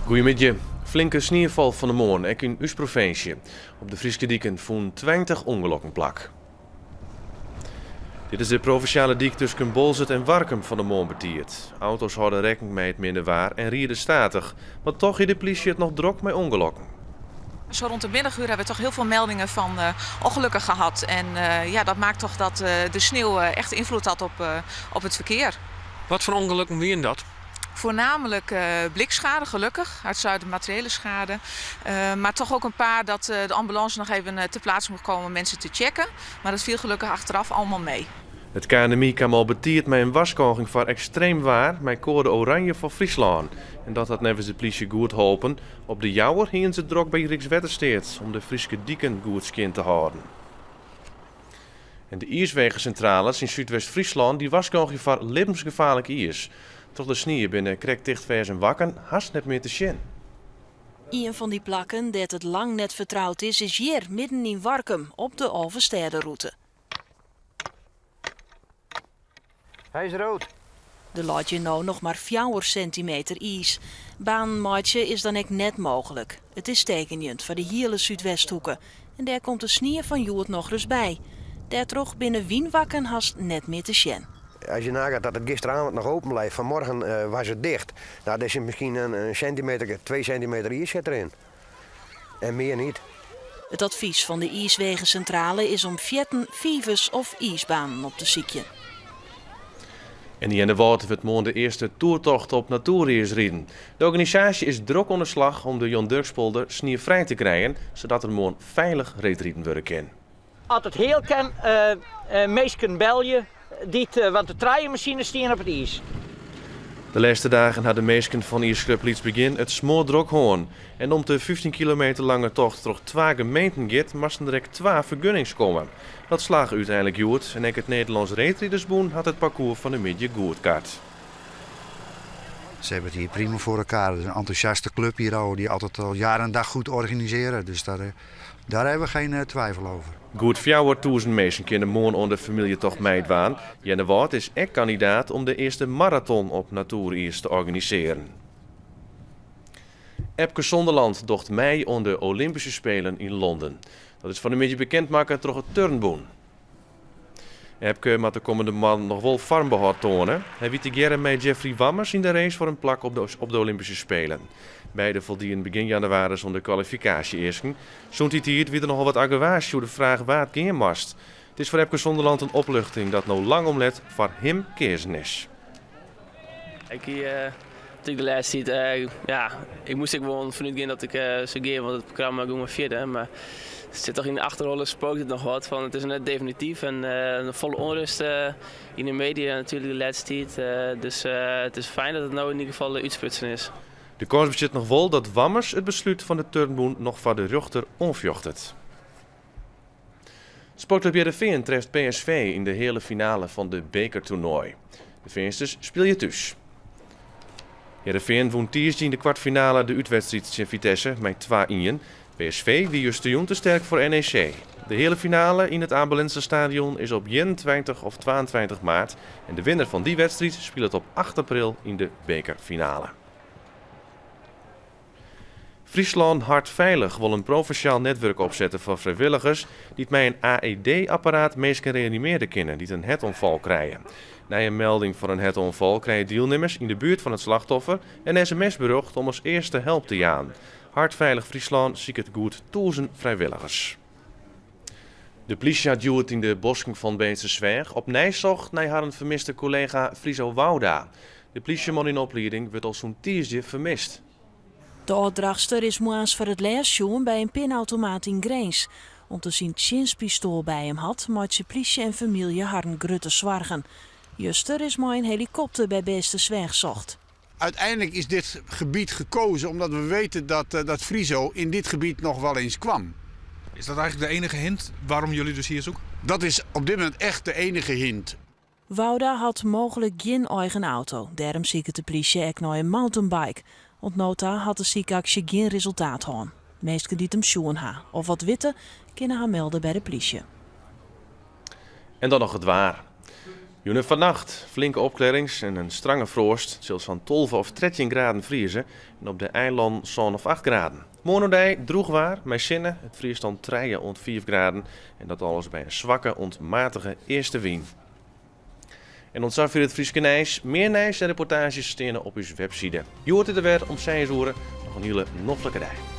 Goeiemiddei. Flinke sniefal fan 'e moarn, ek yn ús provinsje. Op de Fryske diken fûnen 20 ûngelokken plak. Dit is de provinsjale dyk tusken Boalsert en Warkum fan 'e moarn betiid. Auto's hâlde rekken mei it minne waar en riede statich. Mar toch hie de plysje it noch drok mei ûngelokken. Zo rond de middaguur hebben we toch heel veel meldingen van ongelukken gehad. En ja, dat maakt toch dat de sneeuw echt invloed had op het verkeer. Wat foar ûngelokken wienen dat? Voornamelijk blikschade, gelukkig. Uitsluitend materiële schade. Maar toch ook een paar dat de ambulance nog even ter plaatse moest komen om mensen te checken. Maar dat viel gelukkig achteraf allemaal mee. It KNMI kaam al betiid mei in warskôging foar ekstreem waar mei koade oranje foar Fryslân. En dat hat neffens de plysje goed holpen. Op De Jouwer hiene se it drok by Rykswettersteat om de Fryske diken goed skjin te hâlden. En de iiswegesintrales yn Súdwest-Fryslân dy warskôgje foar libbensgefaarlik iis. Troch de snie binne krekt tichtferzen wakken hast net mear te sjen. Ien fan dy plakken dêr't it lang net fertroud is, is hjir, midden yn Warkum, op de Alvestêderûte. Hy is rood. Der leit hjir no noch mar 4 sintimeter iis. Banen meitsje is dan ek net mooglik. It is tekenjend foar de hiele Súdwesthoeke en dêr komt de snie fan hjoed nochris by. Dêrtroch binne wynwakken hast net mear te sjen. Als je nagaat dat het gisteravond nog open blijft, vanmorgen was het dicht. Nou, daar zit misschien een centimeter, 2 centimeter ijs zit erin. En meer niet. It advys fan de iiswegesintrale is om fearten, fivers of iisbanen op te sykjen. En yn Earnewâld wurdt moarn de earste toertocht op natoeriis riden. De organisaasje is drok oan de slach om de Johan Durkspolder sniefrij te krijen, sadat der moarn feilich reedriden wurde kin. As it heal kin, minsken belje dy't, want de trije masines stean op it iis. De lêste dagen ha de minsken fan iisklup Lyts Begjin it smoardrok hân. En om't de 15 kilometer lange tocht troch twa gemeenten giet, moasten der ek twa fergunnings komme. Dat slagge úteinlik hjoed en ek it Nederlânsk Reedridersbûn hat it parkoers fan 'e middei goedkard. Ze hebben het hier prima voor elkaar. Het is een enthousiaste club hier al, die altijd al jaar en dag goed organiseren. Dus daar hebben we geen twijfel over. Goed 4000 minsken kinne moarn oan de famyljetocht meidwaan. Earnewâld is ek kandidaat om de earste maraton op natoeriis te organisearjen. Epke Zonderland docht mei oan de Olympyske Spelen yn Londen. Dat is fan 'e middei bekend makke troch it turnbûn. Epke moat de kommende moannen noch wol foarmbehâld toane. Hy wie tegearre mei Jeffrey Wammers yn de race foar in plak op de Olympyske Spelen. Beide foldienen begjin jannewaris oan de kwalifikaasje-easken. Sûnt dy tiid wie der nochal wat argewaasje oer de fraach wa't gean moast. It is foar Epke Zonderland in opluchting dat no lang om let foar him keazen is. Ik hie natuerlik de lêste tiid, ja, ik moast ek gewoan fanút gean dat ik soe gean, want it programma gie mar fierder. Mar it sit toch yn de achterholle spookt it noch wat fan it is net definityf en folle ûnrêst yn de media natuerlik de lêste tiid. Dus it is fijn dat it no yn ieder gefal útsprutsen is. De kâns bestiet noch wol dat Wammers it beslút fan de turnbûn noch foar de rjochter oanfjochtet. Sportklup Hearrenfean treft PSV yn de heale finale fan de bekertoernoai. De Feansters spylje thús. Hearrenfean wûn tiisdei yn de kwartfinale de útwedstriid tsjin Vitesse mei 2-1. PSV wie justerjûn te sterk foar NEC. De heale finale yn it Abe Lenstra Stadion is op 21 of 22 maart en de winner fan dy wedstriid spilet op 8 april yn de bekerfinale. Fryslân Hartveilig wol in provinsjaal netwurk opsette foar frijwilligers dy't mei in AED-apparaat minsken reanimearje kinne dy't in hertoanfal krije. Nei in melding fan in hertoanfal krije dielnimmers yn de buert fan it slachtoffer in sms-berjocht om as earste help te jaan. Hartveilig Fryslân siket goed 1000 frijwilligers. De plysje hat hjoed yn de bosken fan Beetstersweach opnij socht nei harren fermiste kollega Friso Wouda. De plysjeman yn oplieding wurdt al sûnt tiisdei fermist. De âld-Drachtster is moarns foar it lêst sjoen by in pinautomaat yn Grins. Om't er syn tsjinstpistoal by him hat, meitsje plysje en famylje harren grutte soargen. Juster is mei in helikopter by Beetstersweach socht. Uiteindelijk is dit gebied gekozen omdat we weten dat Friso in dit gebied nog wel eens kwam. Is dat eigenlijk de enige hint waarom jullie dus hier zoeken? Dat is op dit moment echt de enige hint. Wouda hat mooglik gjin eigen auto. Dêrom siket de plysje ek nei in mountainbike. Oant no ta hat de sykaksje gjin resultaat hân. Minsken dy't him sjoen ha of wat witte, kinne har melde by de plysje. En dan noch it waar. Jûn en fannacht flinke opklearrings en in strange froast. It sil sa'n 12 of 13 graden frieze en op de eilannen sân of 8 graden. Moarn oerdei drûch waar mei sinne. It friest dan 3 oant 5 graden en dat alles by in swakke oant matige eastewyn. En oant safier it Fryske nijs. Mear nijs en reportaazjes steane op ús webside. Hjoed is der wer om 6 oere. Noch in hiele noflike dei.